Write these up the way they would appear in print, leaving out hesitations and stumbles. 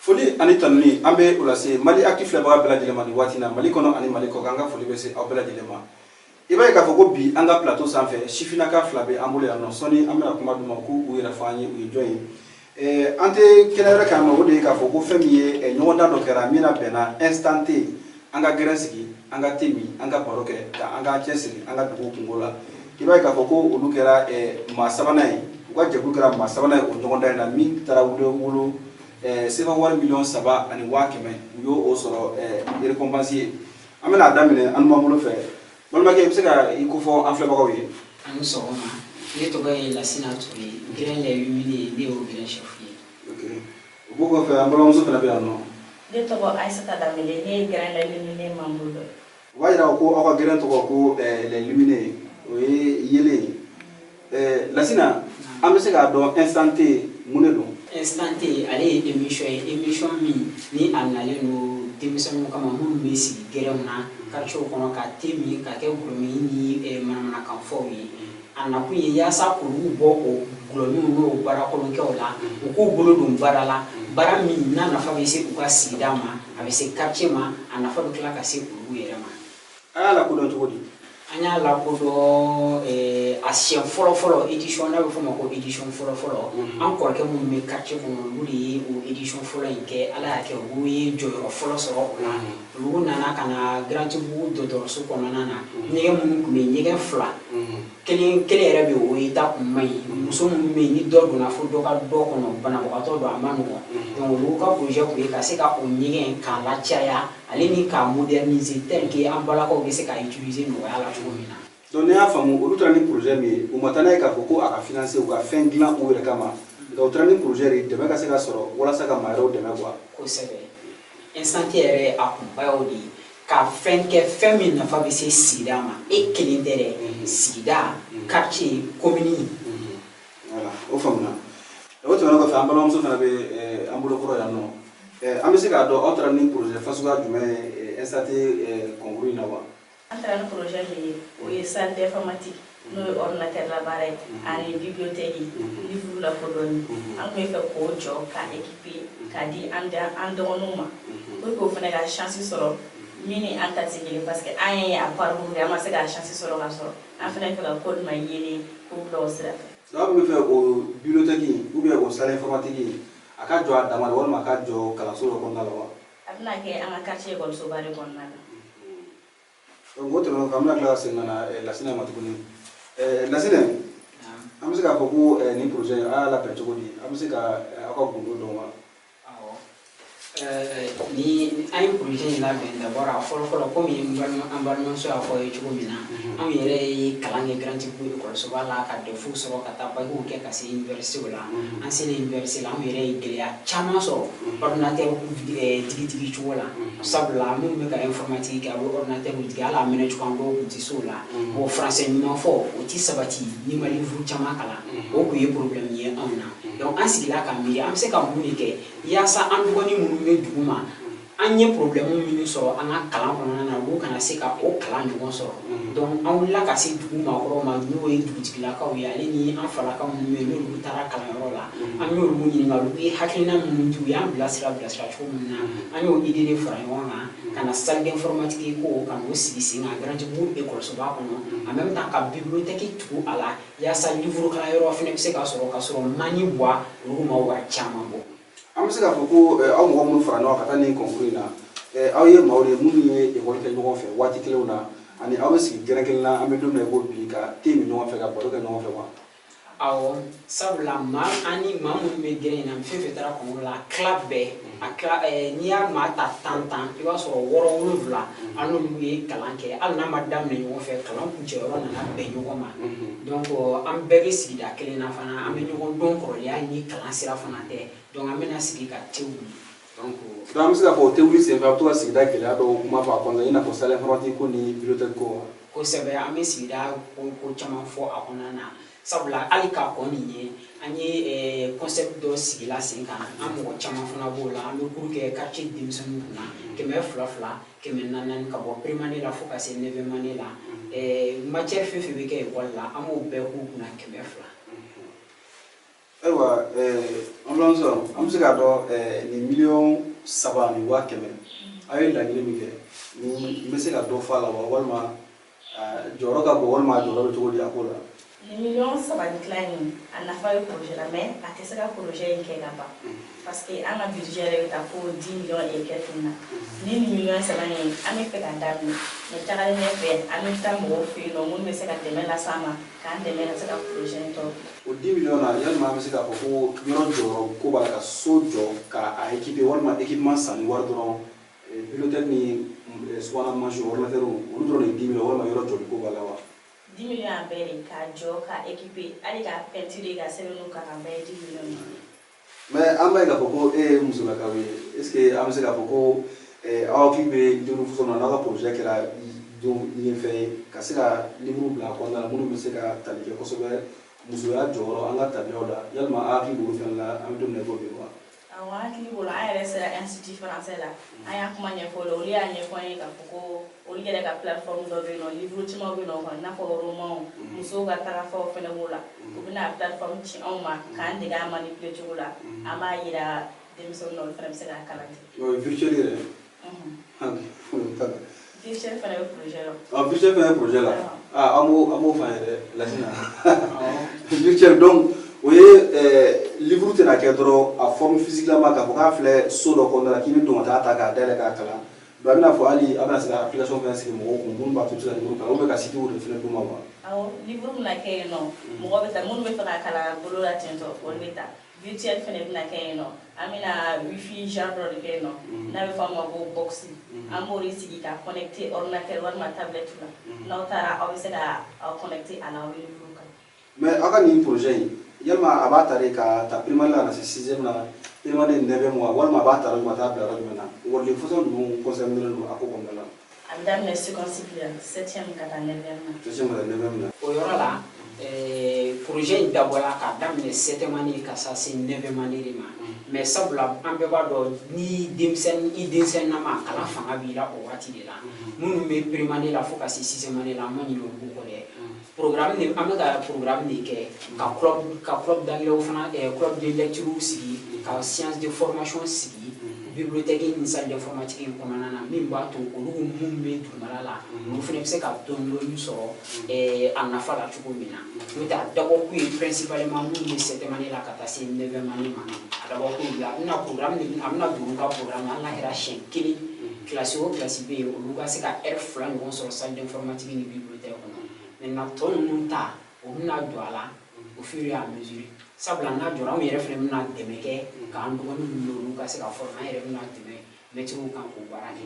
Foli ani tanuni, an bɛ o lase Mali Actu filɛbaga bɛɛ lajɛlen ma nin waati na, Mali kɔnɔ ani Mali kɔ. An ka foli bɛ se aw bɛɛ lajɛlen ma. I b'a ye k'a fɔ ko bi, an ka plateau sanfɛ, sifinnaka fila bɛ an bolo yan nɔ. Sɔnni an bɛna kuma d'u ma k'u u yɛrɛ fɔ an ye, u ye jɔn ye. An tɛ kɛnɛ wɛrɛ kan nɔ, o de ye k'a fɔ ko fɛn min ye ɲɔgɔndan dɔ kɛra min na bɛnna Instant Thé, an ka gɛrɛn sigi, an ka te min, an ka baro kɛ, ka an ka cɛsiri an ka dugu kungo la. I b'a ye k'a fɔ ko olu kɛra maa sabanan ye, u ka jɛkulu kɛra maa sabanan ye o ɲɔgɔndan in na, min taara wolo sefa wari 3 100 000, u y'o sɔrɔ récompense ye. An bɛna daminɛ an numan bolo fɛ. Balimakɛ, i bɛ se ka i kofɔ an filɛbagaw ye? A ni sɔgɔma. Ne tɔgɔ ye Lasina Ture, gɛrɛn Les Illuminés, ne y'o gɛrɛn chef ye. Ok, o b'o kɔfɛ, an balimamuso fana bɛ yan nɔ. Ne tɔgɔ Aïssata Danbele, ne ye gɛrɛn Les Illuminés membre dɔ ye. O b'a yira ko aw ka gɛrɛn tɔgɔ ko Les Illuminés, o ye yelen ye. Lasina, an bɛ se k'a dɔn Instant Thé mun de don? Instant Thé, ale ye émission ye, émission min ni a nalen don denmisɛnninw kama, minnu bɛ sigi gɛrɛnw na quartier kɔnɔ ka te min, ka kɛ gulɔmin ni manamanakanfɔw ye. A nakun ye yaasa k'olu bɔ o gulɔminw n'o baara kolonkɛw la, u k'u bolo don baara la, baara min n'a nafa bɛ se u ka sigida ma, a bɛ se quartier ma, a nafa bɛ tila ka se olu yɛrɛ ma. A y'a lakodɔn cogo di? An y'a lakodɔn, a siɲɛ fɔlɔ fɔlɔ, édition n'a bɛ f'o ma ko édition fɔlɔ fɔlɔ, an kɔrɔkɛ minnu bɛ quartier kɔnɔ, olu de ye o édition fɔlɔ in kɛ. Ala y'a kɛ olu ye jɔyɔrɔ fɔlɔ sɔrɔ o la. Olu nana ka na Garantibugu dɔgɔtɔrɔso kɔnɔna na, ɲɛgɛn minnu tun bɛ yen, ɲɛgɛn fila, kelen kelen yɛrɛ bɛ yen, o ye ta kun man ɲi. Muso minnu bɛ yen, ni dɔ donna fo dɔ ka dɔ kɔnɔ, banabagatɔ don, a ma nɔgɔn. Donc olu ka projet tun ye ka se ka o ɲɛgɛn k'a lacaya, ale ni k'a moderniser tel que an balakaw bɛ se k'a utiliser nɔgɔya la cogo min na. Donc ne y'a faamu, olu taara ni projet min ye, u ma taa n'a ye k'a fɔ ko a ka financer, u ka fɛn dilan u yɛrɛ kama, nka u taara ni projet de ye, dɛmɛ ka se ka sɔrɔ walasa ka maa wɛrɛw dɛmɛ quoi. Kosɛbɛ. Instant Thé yɛrɛ, a kunba y'o de ye, ka fɛn kɛ, fɛn min nafa bɛ se sigida ma. E kelen tɛ dɛ, sigida, quartier, commune. Voilà, o faamuna. O tɛmɛnen kɔfɛ, an balimamuso fana bɛ an bolo kɔrɔ yan nɔ. An bɛ se k'a dɔn aw taara ni projet fasuguya jumɛn ye Instant Thé concours in na wa? An taara ni projet min ye, o ye salle d'informatique, n'o ye ordinateur la baara ye, ani bibliothèque, livre lakodɔnni. An tun bɛ fɛ k'o jɔ k'a équiper k'a di an dɔgɔninw ma pour que o fana ka chance sɔrɔ min ni an ta tɛ kelen, parce que an ye a parcours kɛ, an ma se ka chance sɔrɔ ka sɔrɔ. An fana bɛ fɛ ka ko ma yelen k'o bila o sira fɛ. Donc aw bɛ fɛ o bibliothèque in ou bien o salle informatique in, a ka jɔ a dama de walima a ka jɔ kalanso dɔ kɔnɔna la wa? A bɛna kɛ an ka quartier ekɔlisoba de kɔnɔna la. Donc o tɛmɛnen kɔfɛ, an bɛna tila ka segin ka na Lasinɛ ma tuguni. Lasinɛ, an bɛ se k'a fɔ ko nin projet in, a y'a labɛn cogo di? An bɛ se ka aw ka gundo dɔn wa? Awɔ, ni an ye projet in labɛn, d'abord a fɔlɔ fɔlɔ, komi an balimamuso y'a fɔ ye cogo min na, anw yɛrɛ ye kalan kɛ Garantibugu ekɔlisoba la, ka DEF sɔrɔ, ka taa bac kɛ ka se université la. An selen université la, anw yɛrɛ ye gɛlɛya caman sɔrɔ ordinateur digi cogo la, sabula minnu bɛ ka informatique kɛ, a bɛ ordinateur digi, hali a minɛ cogo, an dɔw tun tɛ se o la. Bon, français ɲuman fɔ, o ti sabati n'i ma livre caman kalan. O tun ye problème ye anw na. Donc an sigila ka miiri, an bɛ se ka mun de kɛ yaasa an dɔgɔnin minnu bɛ dugu ma, an ye problème minnu sɔrɔ an ka kalan kɔnɔna na, olu kana se ka o kalan ɲɔgɔn sɔrɔ. Donc an wulila ka se dugu maakɔrɔw ma, n'o ye dugutigilakaw ye, ale ni an falakaw minnu bɛ yen, n'olu taara kalanyɔrɔ la. An y'olu ɲininka, olu ye hakilina minnu di, u y'an bilasira cogo min na, an y'o idée de fara ɲɔgɔn kan ka na salle d'informatique ko ka n'o sigi sen kan Garantibugu ekɔlisoba kɔnɔ, en même temps ka bibliothèque tugu a la, yaasa livre kalanyɔrɔ fana bɛ se ka sɔrɔ, ka sɔrɔ mani buwa olu ma wari caman bɔ. An bɛ se k'a fɔ ko aw mɔgɔ minnu fara ɲɔgɔn kan ka taa nin concours in na, aw ye maaw de ye minnu ye ekɔli kɛ ɲɔgɔn fɛ waati kelenw na, ani aw bɛ sigi gɛrɛn kelen na, an bɛ don min na i ko bi, ka te min ɲɔgɔn fɛ, ka baro kɛ ɲɔgɔn fɛ wa? Awɔ, sabula maa an ni maa minnu bɛ gɛrɛn in na, fɛn fɛn taara concours la, a tila bɛɛ, a tila n'i y'a maa ta 10 10, i b'a sɔrɔ wɔɔrɔ, wolonwula, an n'olu ye kalan kɛ. Hali n'a ma daminɛ ɲɔgɔn fɛ, kalan kuncɛyɔrɔ nana bɛn ɲɔgɔn ma. Donc an bɛɛ bɛ sigida kelen na fana, an bɛ ɲɔgɔn dɔn kɔrɔlenya ni kalan sira fana tɛ. Donc an bɛna sigi ka te wuli. Donc Donc an bɛ se k'a fɔ o te wuli senfɛ, a bɛ to ka sigida gɛlɛya dɔw kuma fɔ a kɔnɔna, i n'a fɔ salle informatique ko ni bibliothèque ko wa? Kosɛbɛ, an bɛ sigida ko caman fɔ a kɔnɔna na, sabula hali k'a kɔn nin ɲɛ, an ye concept dɔ sigila sen kan, an mɔgɔ caman fana b'o la. An bɛ cours kɛ quartier denmisɛnninw kunna, kɛmɛ fila fila, kɛmɛ naani naani, ka bɔ première année la fo ka se neuvième année la. Matière fɛn fɛn bɛ kɛ école la, an b'o bɛɛ k'u kunna 200. Ayiwa, an balimamuso, an bɛ se k'a dɔn nin 3,1 miliyɔn, aw ye laɲini min kɛ, ni n bɛ se ka dɔ fɔ a la wa, walima jɔyɔrɔ ka bon, walima a jɔyɔrɔ bɛ cogo di a ko la? Ni 3,5 miliyɔn in, a nafa ye projet la, mais a tɛ se ka projet in kɛ ka ban, parce que an ka budget yɛrɛ bɛ taa fo 10 millions et quelques na. Ni nin 3 miliyɔn in, an bɛ fɛ ka daminɛ, mais tagalen ɲɛfɛ, an bɛ taa mɔgɔw fɛ yen nɔ minnu bɛ se ka dɛmɛ las'an ma, k'an dɛmɛ ka se ka projet in tɔ. O 10 millions na, yalima an bɛ se k'a fɔ ko yɔrɔ jɔyɔrɔ ko b'a la, ka so jɔ k'a équiper, walima équipement sanni wari dɔrɔn, bibliothèque ni subahana mansin, ordinateur, olu dɔrɔn de ye 10 millions, walima yɔrɔ jɔli ko b'a la wa? 10 millions a bɛɛ de, k'a jɔ, k'a équiper, hali k'a peinture, ka sɛbɛnniw k'a kan, bɛɛ ye 10 millions ye. Mais an b'a ye k'a fɔ ko e ye musolakaw ye. Est ce que an bɛ se k'a fɔ ko aw hakili bɛ livre façon na, n'aw ka projet kɛra don yen fɛn ye, ka se ka livre bila a kɔnɔna la minnu bɛ se ka tali kɛ kosɛbɛ musoya jɔyɔrɔ an ka tabiyaw la, yalima aw hakili b'olu fɛn la an bɛ don min na i ko bi wa? Awɔ, an hakili b'o la. An yɛrɛ sera institut français la, an y'a kuma ɲɛfɔ o la. Olu y'a ɲɛfɔ an ye k'a fɔ ko olu yɛrɛ ka plateforme dɔ bɛ yen nɔ, livre caman bɛ yen nɔ o kɔnɔ, i n'a fɔ romanw, musow ka tagafaw fɛnɛ b'o la. U bɛna plateforme ci anw ma k'an dege a manipuler cogo la, an b'a yira denmisɛnninw na, olu fɛnɛ bɛ se k'a kalan ten. O ye virtuel yɛrɛ? Mhm. Virtuel fɛnɛ bɛ projet la. Ah, virtuel fɛnɛ bɛ projet la? Awɔ. Ah, an b'o f'an ye dɛ, Lasina. Virtuel donc, o ye livre tɛna kɛ dɔrɔn a forme physique la ma, k'a fɔ k'a filɛ so dɔ kɔnɔna la, k'i bɛ don ka taa ta k'a dayɛlɛ k'a kalan. Donc a bɛna fɔ hali a bɛna se ka application fɛnɛ sigi mɔgɔw kun minnu b'a to i bɛ se ka livre kalan, ou bien ka site de fɛnɛ d'u ma wa? Awɔ, livre bɛna kɛ yen nɔ, mɔgɔ bɛ taa, minnu bɛ fɛ ka kalan bolo la ten tɔ, olu bɛ taa. Virtuel fɛnɛ bɛna kɛ yen nɔ. An bɛna wifi genre dɔ de kɛ yen nɔ n'a bɛ fɔ a ma ko box. An b'o de sigi ka connecter ordinateur walima tablette la. N'aw taara, aw bɛ se ka aw connecter a la, aw bɛ livre kalan. Mais aw ka nin projet in, yalima a b'a ta de ka ta primaire la ka na se sixième la, primaire ni neuvième wa, walima a b'a ta yɔrɔ jumɛn ka taa bila yɔrɔ jumɛn na? Ekɔliden façon ninnu concerné don a ko kɔnɔna la. A bɛ daminɛ second cycle la, septième ka taa neuvième na. Septième ka taa neuvième na. O yɔrɔ la, projet in dabɔla k'a daminɛ septième année ka taa se neuvième année de ma. Mais sabula an bɛɛ b'a dɔn, ni denmisɛnnin, i denmisɛnninnama, kalan fanga b'i la o waati de la. Minnu bɛ première année la fo ka se sixième année la, an ma ɲinɛ olu kɔ dɛ. Programme de an bɛ ka programme de kɛ ka club d'anglais fana, club de lecture sigi, ka séance de formation sigi bibliothèque ni salle d'informatique in kɔnɔna na, min b'a to olu minnu bɛ dugumala la, olu fana bɛ se ka dɔɔni dɔɔni sɔrɔ a nafa la cogo min na. N'o tɛ, a dabɔ kun ye principalement minnu bɛ septième année la ka taa se neuvième année ma. A dabɔ kun ye, a bɛna programme de, a bɛna don olu ka programme na, hali n'a kɛra siɲɛ kelen, kilasi o kilasi bɛ yen, olu ka se ka heure 2 ɲɔgɔn sɔrɔ salle d'informatique ni bibliothèque kɔnɔ. Maintenant, tɔ ninnu ta, o bɛna don a la au fur et à mesure, sabula n'a jɔra, anw yɛrɛ fana bɛna dɛmɛ kɛ k'an dɔgɔnin minnu bɛ olu ka se ka former, an yɛrɛ bɛna dɛmɛ mɛtiriw kan k'o baara kɛ.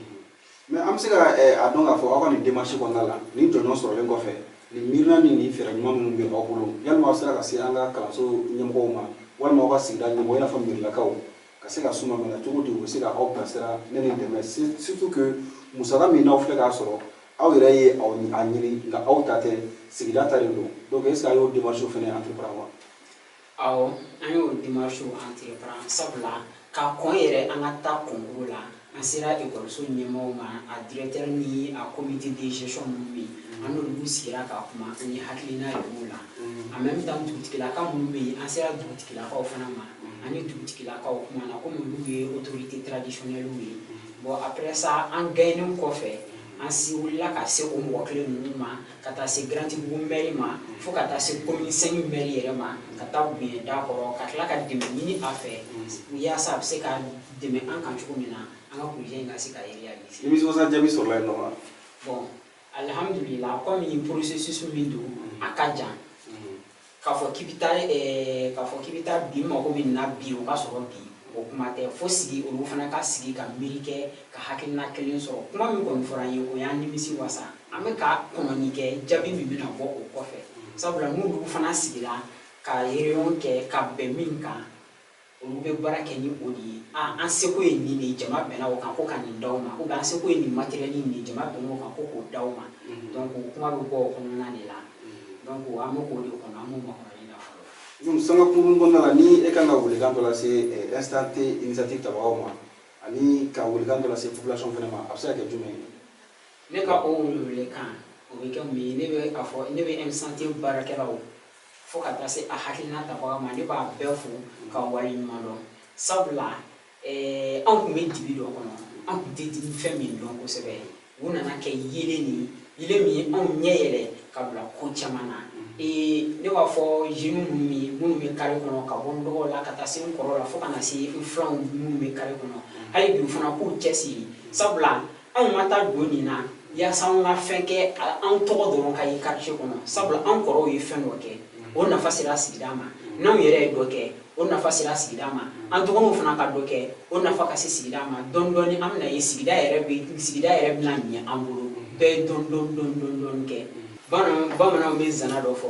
Mais an bɛ se ka a dɔn k'a fɔ aw ka nin démarche kɔnɔna la, nin jɔnjɔn sɔrɔlen kɔfɛ, nin miirina ni nin fɛɛrɛ ɲuman minnu bɛ aw bolo, yalima aw sera ka se an ka kalanso ɲɛmɔgɔw ma, walima aw ka sigida ɲɛmɔgɔ, i n'a fɔ miirilakaw, ka se ka suma minɛ cogo di, u bɛ se ka aw bilasira ne ni dɛmɛ, surtout que musaka min n'aw filɛ k'a sɔrɔ, aw yɛrɛ ye aw a ɲini, nka aw ta tɛ, sigida ta de don. Donc est ce que a y'o démarche fɛnɛ entreprendre wa? Awɔ, an y'o démarche entreprendre, sabula ka kɔn yɛrɛ an ka taa concours la, an sera ekɔliso ɲɛmɔgɔw ma, a directeur ni a comité de gestion minnu bɛ yen, an n'olu sigira ka kuma, an ye hakilina yir'u la. En même temps, dugutigilaka minnu bɛ yen, an sera dugutigilakaw fana ma, an ni dugutigilakaw kumana, komi olu ye autorité traditionnelle ye. Bon, après ça, an gagné kɔfɛ, an si wulila ka se o mɔgɔ kelen ninnu ma, ka taa se Garantibugu maire ma, fo ka taa se commune 5 maire yɛrɛ ma, ka taa bonya da kɔrɔ, ka tila ka dɛmɛ ɲini a fɛ, yaasa a bɛ se ka dɛmɛ an kan cogo min na, an ka projet in ka se ka réaliser. Nimisiwasa jaabi sɔrɔla yen nɔ wa? Bon, alhamdulillah, komi processus min don, a ka jan k'a fɔ k'i bɛ taa k'a fɔ k'i bɛ taa bi, mako bɛ nin na bi, o ka sɔrɔ bi, o kuma tɛ. Fo sigi, olu fana ka sigi ka miiri kɛ ka hakilina kelen sɔrɔ. Kuma min kɔni fɔra an ye, o y'an nimisi wasa. An bɛ ka kɔnɔni kɛ jaabi min bɛna bɔ o kɔfɛ, sabula n'olu fana sigira ka réunion kɛ ka bɛn min kan, olu bɛ baara kɛ ni o de ye. A an seko ye nin de ye, jama bɛnna o kan ko ka nin d'aw ma, ou bien an seko ye nin matériel nin de ye, jama bɛnna o kan ko k'o d'aw ma. Donc o kuma bɛ bɔ o kɔnɔna de la. Donc an bɛ k'o de kɔnɔ, an b'o makɔnɔli la fɔlɔ. Donc sanga kurun kɔnɔna la, ni e kan ka welekan dɔ lase instant T initiative tabagaw ma, ani ka welekan dɔ lase population fɛnɛ ma, a bɛ se ka kɛ jumɛn ye? Ne ka o welewelekan, o bɛ kɛ mun ye? Ne bɛ a fɔ, ne bɛ instant T baarakɛlaw Fo ka taa se a hakilina tabaga ma, ne b'a bɛɛ fo ka waleɲuman dɔn, sabula anw tun bɛ dibi dɔ kɔnɔ, an tun tɛ dibi fɛn min dɔn kosɛbɛ. U nana kɛ yeelen nin yeelen min ye anw ɲɛ yɛlɛ ka bila ko caman na. Ne b'a fɔ jeunes minnu bɛ carré kɔnɔ, ka bɔ n dɔgɔw la ka taa se n kɔrɔw la, fo ka na se n filanw minnu bɛ carré kɔnɔ, hali bi u fana k'u cɛsiri, sabula anw ma taa don nin na yaasa an ka fɛn kɛ, an tɔgɔ dɔrɔn ka ye quartier kɔnɔ, sabula an kɔrɔw ye fɛn dɔ kɛ, o nafa sera sigida ma. N'anw yɛrɛ ye dɔ kɛ, o nafa sera sigida ma. An dɔgɔninw fana ka dɔ kɛ, o nafa ka se sigida ma. Dɔɔni dɔɔni, an bɛna ye sigida yɛrɛ bɛna ɲɛ an bolo. Bɛɛ ye dɔɔni dɔɔni dɔɔni dɔɔni dɔɔni kɛ. Bamananw bɛ zana dɔ fɔ: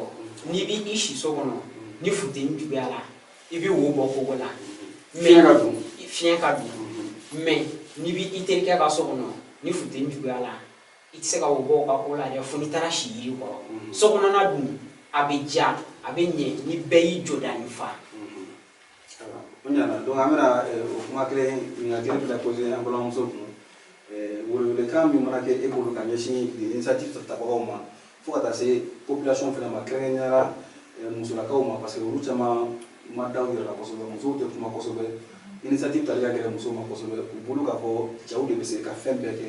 n'i b'i si so kɔnɔ, ni funteni juguyara, i bɛ wo bɔ kogo la. Fiɲɛ ka don. Fiɲɛ ka don. Mais n'i b'i i terikɛ ka so kɔnɔ, ni funteni juguyara, i tɛ se ka wo bɔ o ka ko la dɛ, fo n'i taara si yiri kɔrɔ. So kɔnɔna dun, a bɛ diya, a bɛ ɲɛ ni bɛɛ y'i jɔda nin fa. O ɲana. Donc an bɛna o kuma kelen, ɲininkali kelen bɛna poser an balimamuso kun. Welewelekan min mana kɛ e bolo ka ɲɛsin initiative tabagaw ma, fo ka taa se population fana ma, kɛrɛnkɛrɛnnenya la musolakaw ma, parce que olu caman ma da u yɛrɛ la kosɛbɛ, musow tɛ kuma kosɛbɛ, initiative tali ka gɛlɛn musow ma kosɛbɛ, u bolo k'a fɔ cɛw de bɛ se ka fɛn bɛɛ kɛ,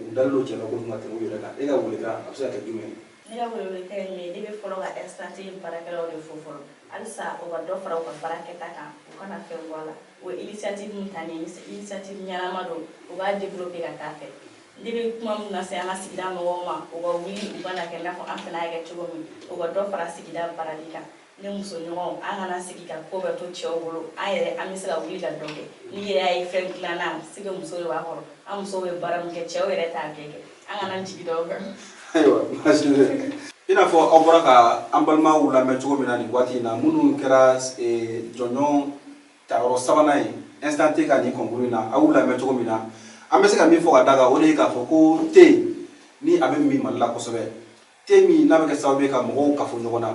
u dalen don cɛ la kojugu ka tɛmɛ u yɛrɛ kan. E ka welekan, a bɛ se ka kɛ jumɛn ye? Ne ka welewelekan ye min ye, ne bɛ fɔlɔ ka Instant Thé baarakɛlaw de fo fɔlɔ. Halisa u ka dɔ fara u ka baara kɛta kan, u kana fɛn bɔ a la. O ye initiative min ta nin ye, initiative ɲɛnama don, u b'a développer ka taa fɛ. Ne bɛ kuma min lase an ka sigida mɔgɔw ma, u ka wuli, u ka na kɛ i n'a fɔ an fana y'a kɛ cogo min, u ka dɔ fara sigida baarali kan. Ne musoɲɔgɔnw, an kana sigi ka ko bɛɛ to cɛw bolo. An yɛrɛ, an bɛ se ka wuli ka dɔ kɛ. N'i yɛrɛ y'a ye fɛn dilanna, se que muso de b'a kɔrɔ. An musow bɛ baara min kɛ, cɛw yɛrɛ t'a bɛɛ kɛ. An kana jigi da o kan. Ayiwa, baasi tɛ. I n'a fɔ aw bɔra ka an balimaw lamɛn cogo min na nin waati in na, minnu kɛra jɔnjɔn tayɔrɔ sabanan ye Instant Thé ka nin concours in na, aw y'u lamɛn cogo min na, an bɛ se ka min fɔ ka da kan, o de ye k'a fɔ ko thé ni a bɛ min Mali la kosɛbɛ, thé min n'a bɛ kɛ sababu ye ka mɔgɔw kafo ɲɔgɔn na,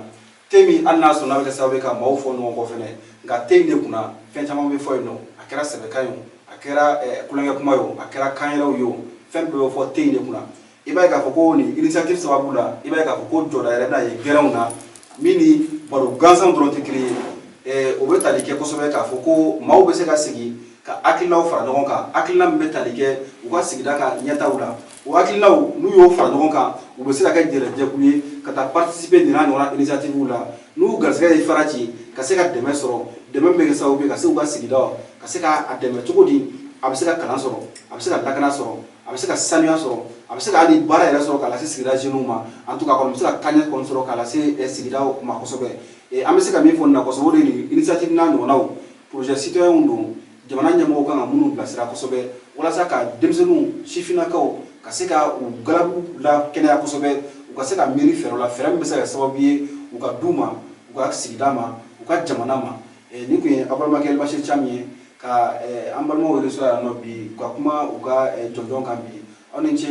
thé min hali n'a sɔrɔ n'a bɛ kɛ sababu ye ka maaw fɔ ɲɔgɔn kɔ fɛnɛ, nka thé in de kunna fɛn caman bɛ fɔ yen nɔ. A kɛra sɛbɛkan ye o, a kɛra kulonkɛ kuma ye o, a kɛra kan yɛrɛw ye o, fɛn bɛɛ bɛ fɔ thé in de kunna. I b'a ye k'a fɔ ko nin initiative sababu la, i b'a ye k'a fɔ ko jɔda yɛrɛ bɛna ye gɛrɛnw na min ni baro gansan dɔrɔn tɛ kelen ye. O bɛ tali kɛ kosɛbɛ k'a fɔ ko maaw bɛ se ka sigi ka hakilinaw fara ɲɔgɔn kan, hakilina min bɛ tali kɛ u ka sigida ka ɲɛtaw la. O hakilinaw, n'u y'o fara ɲɔgɔn kan, u bɛ se ka kɛ jɛrɛjɛkulu ye ka taa participer nin n'a ɲɔgɔnna initiative la, n'u garisɛgɛ ye fara ci, ka se ka dɛmɛ sɔrɔ, dɛmɛ min bɛ kɛ sababu ye ka se u ka sigida ka se k'a dɛmɛ cogo di a bɛ se ka kalan sɔrɔ, a bɛ se ka lakana sɔrɔ, a bɛ se ka sanuya sɔrɔ, a bɛ se ka hali baara yɛrɛ sɔrɔ k'a lase sigida jeunes ma. En tout cas kɔni bɛ se ka taaɲɛ kɔni sɔrɔ k'a lase sigidaw ma kosɛbɛ. An bɛ se ka min fɔ nin na kosɛbɛ, o de ye nin initiative n'a ɲɔgɔnnaw, projet citoyen don, jamana ɲɛmɔgɔw kan ka minnu bilasira kosɛbɛ walasa ka denmisɛnninw sifinnakaw ka se ka u galabu la kɛnɛya kosɛbɛ, u ka se ka miiri fɛɛrɛ la, fɛɛrɛ min bɛ se ka kɛ sababu ye u ka du ma, u ka sigida ma, u ka jamana ma. Nin tun ye aw balimakɛ Elbachir Thiam ye ka an balimaw reçoit yan nɔ bi ka kuma u ka jɔnjɔn kan bi. Aw ni ce.